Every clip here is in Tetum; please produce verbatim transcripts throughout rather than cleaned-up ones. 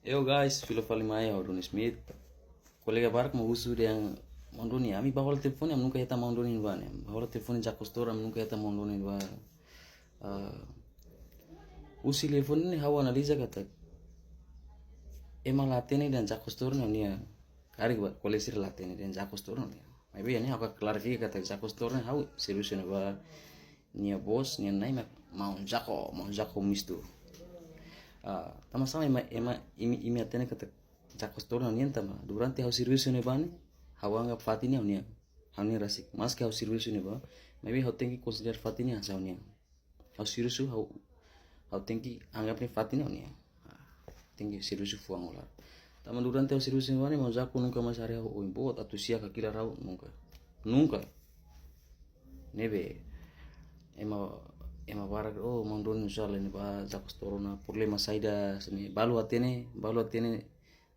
Yo guys, fila fali mai ha'u Doni Smith. Kolega barak mak husu dehan, "Maun Doni, ami bá hola telefone, ami nunka hetan Maun Doni ne'ebá ne'e. Bá hola telefone Jaco Store, ami nunka hetan Maun Doni ne'ebá." Ah, husi liafuan ne'e ha'u analiza katak ema la hatene dehan Jaco Store ne'e ha'u-nia. Karik ba, kolega sira la hatene dehan Jaco Store ne'e ha'u-nia. Maibé ne'e ha'u hakarak klarifika katak Jaco Store ne'e ha'u servisu ne'ebá, nia bos, nia na'in mak Maun Jaco, Maun Jaco mistu. Ah, tanba sá mak ema, ema, imi, imi hatene katak Jaco Store ne'e ha'u-nian tanba durante ha'u servisu ne'ebá ne'e, ha'u anggap fatin ne'e ha'u-nian. Ha'u-nian rasik. Maske ha'u servisu ne'ebá, maibé ha'u tenke konsidera fatin ne'e hanesan ha'u-nian. Ha'u servisu, ha'u, ha'u tenke anggap ne'e fatin ne'e ha'u-nian. Ah, tenke servisu fuan hola. Tanba durante ha'u servisu ne'ebá ne'e, Maun Jaco nunka mais haree ha'u oin boot, atu sia ka kilar ha'u, nunka. Nunka. Ne'ebé, ema, ema barak, "Oh, Maun Doni, nusá lai ne'ebá Jaco Store ona, problema saida?" Sini, balu hatene, balu hatene,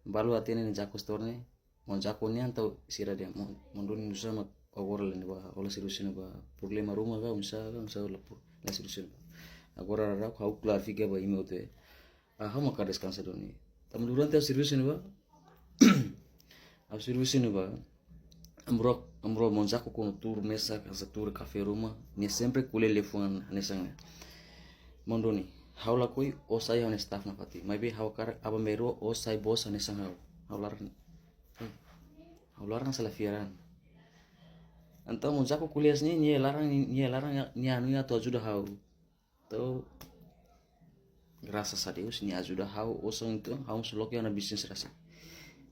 balu hatene ne'e Jaco Store ne'e Maun Jaco nian, entaun sira dehan, "Maun, Maun Doni, nusá mak agora lai ne'ebá, hola servisu ne'ebá, problema ruma ka, nusá ka, nusá la pu-, la servisu ne'ebá." Agora daudaun ha'u klarifika ba imi hotu, eh. Ah, ha'u mak hakarak deskansa duni. Tanba durante ha'u servisu ne'ebá, ha'u servisu ne'ebá, amrok, amrok Maun Jaco kuandu tuur mesak, hanesan tuur kafé ruma, nia sempre ko'alia liafuan hanesan ne'e: "Maun Doni, ha'u lakohi ó sai ha'u-nia staff nafatin. Maibé ha'u hakarak aban-bainrua ó sai bos hanesan ha'u." Ha'u laran, ha'u laran sala fiaran. Entaun Maun Jaco ko'alia hanesan ne'e, nia laran, nia laran, nia, nia atu ajuda ha'u. Entaun, grasas a Deus, nia ajuda ha'u, osan entaun, ha'u mós loke ha'u-nia bisnis rasik.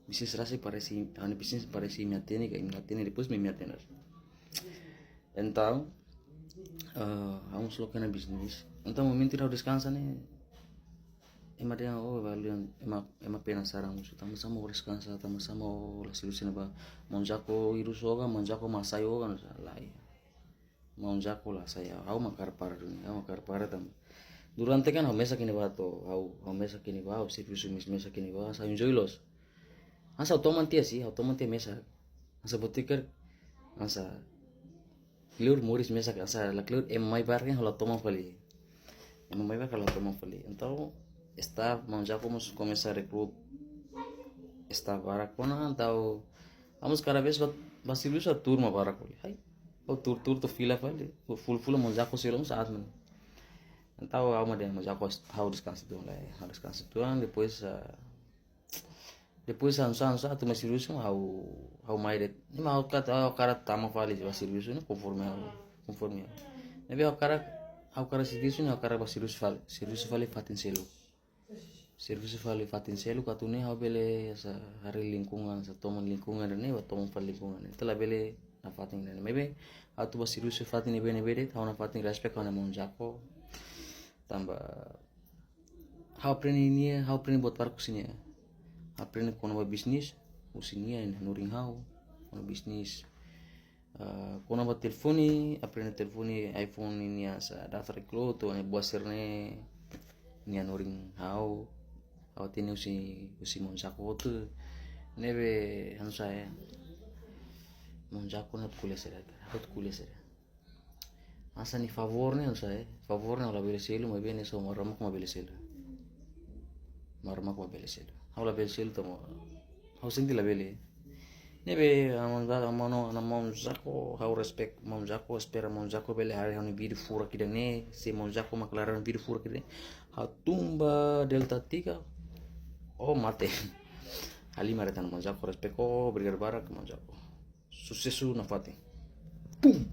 Bisnis rasik parese, ha'u-nia bisnis parese imi hatene, ka imi la hatene, depois mak imi hatene. Entaun, eh, ha'u mós loke ha'u-nia bisnis. Entaun, momentu ha'u deskansa ne'e, ema dehan, "Oh, balu dehan, ema, ema penasaran husu, tanba sá mak ó deskansa, tanba sá mak ó la servisu ne'ebá. Maun Jaco hirus ó ka, Maun Jaco mak hasai ó ka, nusá?" Lae. Maun Jaco la hasai ha'u, ha'u mak hakarak para duni, ha'u mak hakarak para tanba durante kan ha'u mesak iha ne'ebá to, ha'u, ha'u mesak iha ne'ebá, ha'u servisu mes-, mesak iha ne'ebá, ha'u enjoy loos. Hanesan ha'u toman tiha sih, ha'u toman tiha mesak. Hanesan botiker, hanesan kleur moris mesak, hanesan la kleur, ema mai barak ha'u la toman fali. Ema mai barak ha'u la toman fali. Entaun, staff, Maun Jaco mós komesa rekrut staff barak ona, entaun ha'u mós kada vez ba, ba servisu ha'u tuur mak barak fali. Hai, ha'u tuur, tuur to'o fila fali. Full, full Maun Jaco sira mós aat mak. Entaun ha'u mak dehan Maun Jaco, ha'u deskansa uitoan lai, ha'u deskansa uitoan, depois, ah, depois hanesan, hanesan atu mai servisu, ha'u, ha'u mai de'it. Ne'e mak ha'u hakarak, ha'u hakarak tama fali ba servisu ne'e konforme ha'u, konforme ha'u. Ne'ebé ha'u hakarak, ha'u hakarak servisu ne'e, ha'u hakarak ba servisu fali, servisu fali fatin seluk. Servisu fali fatin seluk, atu nune'e ha'u bele hanesan haree lingkungan, hanesan toman lingkungan ne'e, ba toman fali lingkungan ne'e. Entaun labele nafatin ne'e. Maibé, atu ba servisu fatin ne'ebé-ne'ebé de'it, ha'u nafatin respect ha'u-nia Maun Jaco. Tanba ha'u aprende nia, ha'u aprende buat barak husi nia. Aprende kona-ba bisnis husi nia, nia hanorin ha'u kona-ba bisnis. Ah, kona-ba telefone, aprende telefone iPhone nian, hanesan data rekloto, ne'e buat sira-ne'e nia hanorin ha'u. Ha'u hatene husi, husi Maun Jaco hotu. Ne'ebé hanesan, eh, Maun Jaco ne'e hotu ko'alia sira, hotu ko'alia sira. Hanesan nia favór ne'e, hanesan, eh, favór ne'e ha'u labele selu, maibé ne'e só Maromak mak bele selu. Maromak mak bele selu. Ha'u labele selu tanba ha'u sente labele. Ne'ebé, Maun Jaco, Maun, Maun Jaco, ha'u respect Maun Jaco, espera Maun Jaco bele haree ha'u-nia vídeo furak ida-ne'e, se Maun Jaco mak la haree vídeo furak ida-ne'e, ha'u tun ba Delta Tiga, oh, mate. Halimar de'it ona Maun Jaco, respect, oh, obrigadu barak Maun Jaco. Susesu nafatin. Pum!